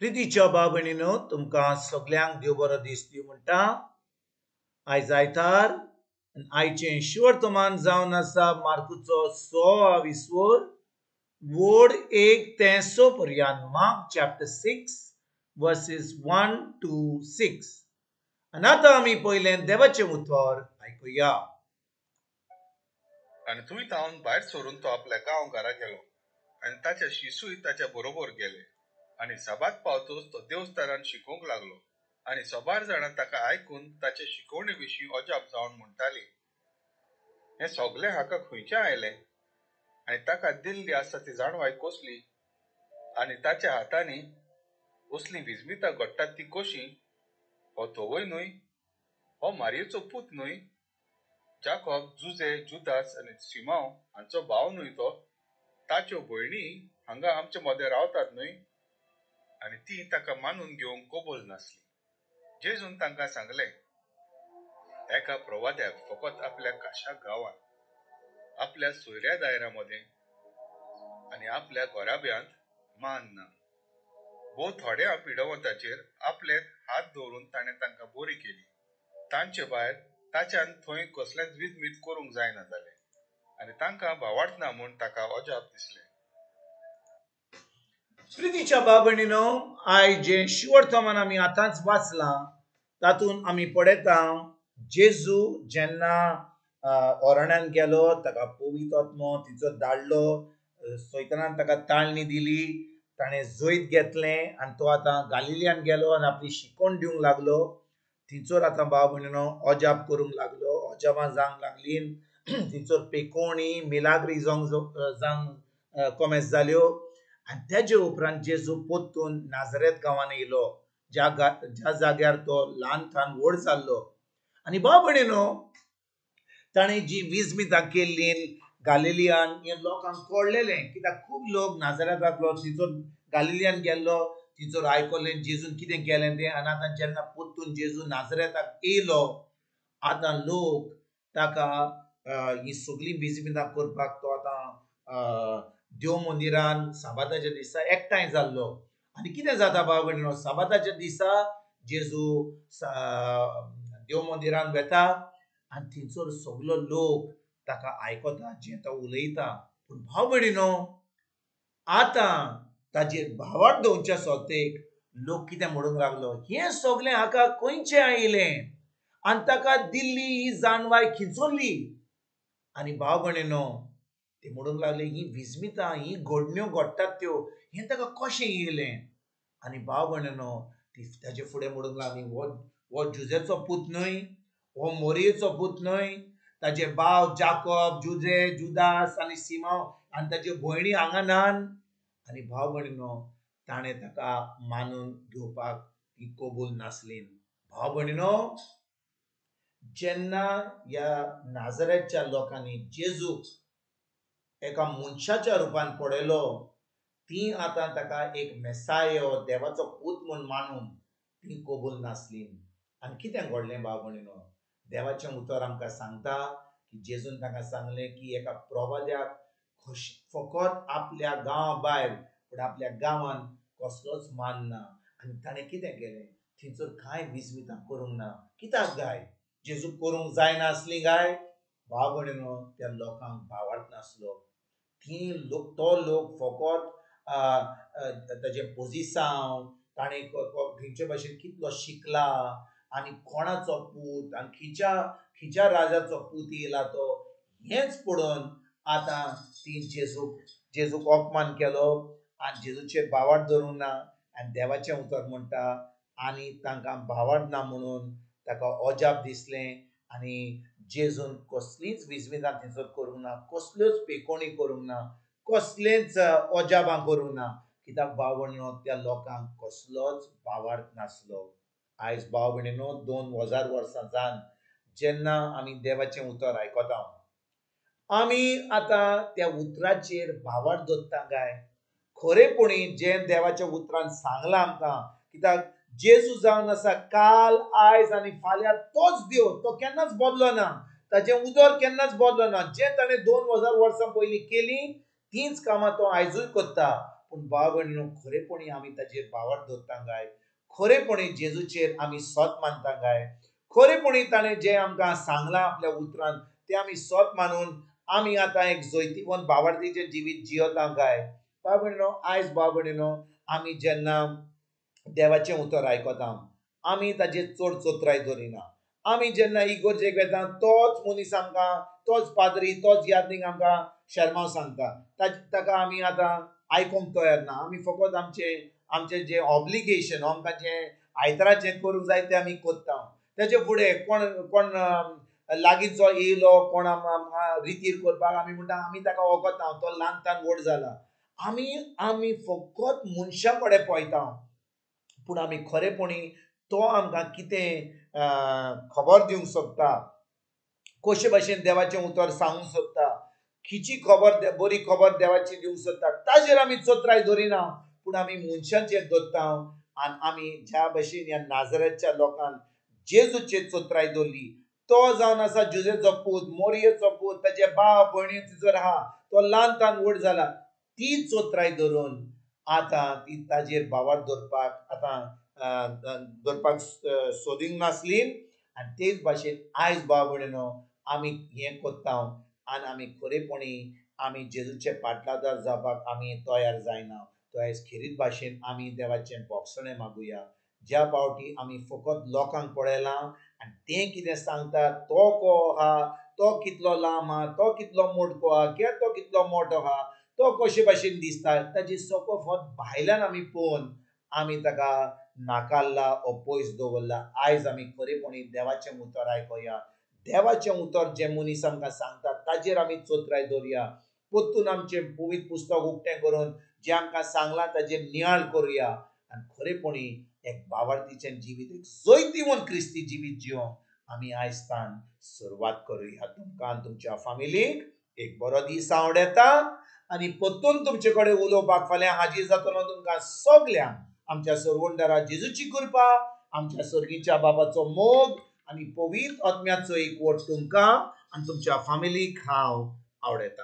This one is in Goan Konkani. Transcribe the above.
प्रितीच्या भाव भयणीनो, तुमकां सगल्यांक देव बरो दीस दिवं म्हणटा. आयज आयतार, आयचें शिवर्तमान जावन आसा मार्कुचो 6 विस्वर वोड 1 ते 6 पर्यंत, मार्क चॅप्टर 6 वर्सेस 1 to 6. आनी आतां आमी पयलें देवाचें उतर आयकुया. आनी थंय तावन भायर सरून तो आपल्या गांव घरा गेलो आनी ताचे शिशूय ताच्या बरोबर गेले. आनी साबात पावतोच तो देवस्थानान शिकोवंक लागलो आनी सबार जाणां ताका आयकून ताचे शिकोवणे विशीं अजाप जावन म्हणटाली, हें सगलें हाका खंयचें आयलें आनी ताका दिल्ली आसा ती जाणवाय कसली आनी ताच्या हातांनी असलीं विजमितां घडटात ती कशी? हो तोवय न्हय, हो मारयेचो पूत न्हय, जाकोब, जुजे, जुदास आनी सिमांव हांचो भाव न्हय तो? ताच्यो भयणी हांगा आमचे मदें रावतात न्हय? आनी ती ताका मानून घेवंक कबूल नासली. जेजून तांकां सांगलें, एका प्रवाद्याक फकत आपल्या काशा गांवांत, आपल्या सोयऱ्या दायरा मदें आनी आपल्या घराब्यांत मान ना. भोव थोड्या पिडवंताचेर आपले हात दवरून ताणें तांकां बरी केली. तांचे भायर ताच्यान थंय कसलेंच विजमीत करूंक जायना जालें आनी तांकां भावार्थ ना म्हूण ताका अजाप दिसलें. प्रितीच्या भाव भयणीनो, आयज जें शिवर्तमान आमी आतांच वाचलां तातूंत आमी पळयता जेजू जेन्ना ओरण्यान गेलो, ताका पवित्र आत्मो तिचो धाडलो, सैतानान ताका ताळणी दिली, ताणें जैत घेतलें आनी तो आतां गालिलियान गेलो आनी आपली शिकवण दिवंक लागलो. थंयसर आतां भाव भयणीनो अजाप करूंक लागलो, अजापां जावंक लागली, थंयसर पेकोणी मिलाग्री जावंक कोमेस जाल्यो. आनी तेजे उपरांत जेजू परतून नाजरेत गांवान येयलो, ज्या जाग्यार तो ल्हान थान व्हड जाल्लो. आनी भाव भयणीनो, ताणें जी विजमितां केल्ली गालिलियान हें लोकांक कळ्ळेलें, कित्याक खूब लोक नाजरेतांतलो थंयसर गालिलियान गेल्लो, थंयसर आयकलें जेजून कितें केलें तें. आनी आतां जेन्ना परतून जेजू नाजरेताक येयलो, आतां लोक ताका ही सगळीं विजमितां करपाक तो आतां देव मंदिरान साबाताच्या दिसा एकठांय जाल्लो. आनी कितें जाता भाव भयणीनो, साबाताच्या दिसा जेजू देव मंदिरान वेता आनी थंयसर सगलो लोक ताका आयकता जें तो उलयता. पूण भाव भयणीनो, आतां ताजेर भावार्थ दवरच्या सोतेक लोक कितें म्हणूंक लागलो, हें सगलें हाका खंयचें आयलें आनी ताका दिल्ली ही जाणवाय खिंचोली. आनी भाव भयणीनो, ते म्हणूंक लागले, ही विजमितां, ही घडण्यो घडटात त्यो, हें ताका कशें येयलें? आनी भाव भयणीनो, ती ताजे फुडें म्हणूंक लागली, हो जुजेचो पूत न्हय, हो मोरयेचो पूत न्हय, ताजे भाव जाकोब, जुजे, जुदास आनी सिमांव आनी ताज्यो भयणी हांगा नान. आनी भाव भयणीनो, ताणें ताका मानून घेवपाक ती कबूल नासली. भाव भयणीनो, जेन्ना ह्या नाजरेतच्या लोकांनी जेजूक एका मनशाच्या रुपान पळयलो, ती आतां ताका एक मेसायो, देवाचो पूत म्हूण मानून ती कबूल नासली. आनी कितें घडलें भाव भयणीनो, देवाचें उतर आमकां सांगता की जेजून तांकां सांगलें की एका प्रवाद्याक फकत आपल्या गांवा भायर, पूण आपल्या गांवान कसलोच मान ना. आनी ताणें कितें केलें, थंयसर कांय विजमितां करूंक ना. कित्याक गाय जेजू करूंक जायनासली गाय? भाव भयणीनो, त्या लोकांक भावार्थ नासलो. ती लोक, तो लोक फकत ताजें पोजिसांव, ताणें खंयचे भाशेन कितलो शिकला आनी कोणाचो पूत आनी खंयच्या राजाचो पूत येयला तो, हेंच पळोवन आतां ती जेजूक अपमान केलो आनी जेजूचेर भावार्थ धरूंक ना. आनी देवाचें उतर म्हणटा आनी तांकां भावार्थ ना म्हणून ताका अजाप दिसलें. आनी जेजून कसलीच विजमितां थंयसर करूंक ना, कसल्योच पेकोणी करूंक ना, कसलेंच अजापां करूंक ना, कित्याक भाव भयणीनो, त्या लोकांक कसलोच भावार्थ नासलो. आयज भाव भयणीनो, 2000 वर्सां जावन जेन्ना आमी देवाचें उतर आयकता, आमी आतां त्या उतराचेर भावार्थ दवरता काय? खरेपणी जें देवाच्या उतरान सांगलां आमकां, कित्याक जेजू जावन आसा काल, आयज आनी फाल्यां तोच देव, तो केन्नाच बदलो ना, ताजें उतर केन्नाच बदलो ना. जें ताणें 2000 वर्सां पयलीं केलीं तींच कामां तो आयजूय करता. पूण भाव भयणीनो, खरेपणी आमी ताजेर भावार्थ दवरता काय? खरेपणी जेजूचेर आमी सत मानता काय? खरेपणी ताणें जें आमकां सांगलां आपल्या उतरान तें आमी सत मानून आमी आतां एक जैतिवंत भावार्थीचें जिवीत जियेता काय? भाव भयणीनो, आयज भाव भयणीनो आमी जेन्ना देवाचें उतर आयकता आमी ताजेर चड चतुराय दवरिना. आमी जेन्ना इगर्जेक वेता तोच मनीस आमकां, तोच पाद्री, तोच यादनीक आमकां शेर्मांव सांगता, ताका आमी आतां आयकूंक तयार ना. आमी फकत आमचें आमचें जें ऑब्लिगेशन, आमकां जें आयताराचें करूंक जाय तें आमी करता. तेजे फुडें कोण कोण लागींचो येयलो, कोण आमकां रितीर करपाक, आमी म्हणटा आमी ताका वखता, तो ल्हान तान व्हड जाला. आमी आमी फकत मनशां कडेन पळयता, पूण आमी खरेपणी तो आमकां कितें खबर दिवंक सोदता, कशे भाशेन देवाचें उतर सांगूंक सोदता, खंयची खबर बरी खबर देवाची दिवंक सोदता, ताजेर आमी चतुराय दवरिना. पूण आमी मनशांचेर दवरता. आनी आमी ज्या भशेन ह्या नाजरेच्या लोकान जेजूचेर चतुराय दवरली, तो जावन आसा जुजेचो पूत, मोरयेचो पूत, ताजे बाप भयणी तिजोर आहा, तो ल्हान तान व्हड जाला, ती चतुराय धरून आतां ती ताजेर भावार्थ दवरपाक आतां दवरपाक सोदींक नासली. आनी तेच भाशेन आयज भाव भयणीनो आमी हें करता आनी आमी खरेपणी आमी जेजूचे पाटलादार जावपाक आमी तयार जायना. तो आयज खेरीत भाशेन आमी देवाचें बोगसणें मागुया. ज्या पावटी आमी फकत लोकांक पळयलां आनी तें कितें सांगता, तो को आहा, तो कितलो लांब आहा, तो कितलो मोटको आहा, कित्याक तो कितलो मोटो आहा, तो कशे भाशेन दिसता, ताजी सको फकत भायल्यान आमी पळोवन आमी ताका नाकारला ओ पयस दवरला. आयज आमी खरेपणी देवाचें उतर आयकुया. देवाचें उतर जें मनीस आमकां सांगता ताजेर आमी चतुराय दवरुया. परतून आमचें पवित्र पुस्तक उक्तें करून जें आमकां सांगलां ताजेर नियाळ करुया आनी खरेपणी एक भावार्थीचें जिवीत, एक जैतिवंत क्रिस्ती जिवीत जिवंक आमी आयज तान सुरवात करुया. तुमकां आनी तुमच्या फामिलीक एक बरो दीस आवडटा आनी परतून तुमचे कडेन उलोवपाक फाल्यां हाजीर जातलो. तुमकां सगल्यांक आमच्या सरवंडरा जेजूची कृपा, आमच्या सर्गीच्या बाबाचो मोग आनी पवित्र आत्म्याचो एकवट तुमकां आनी तुमच्या फामिलीक हांव आवडटा.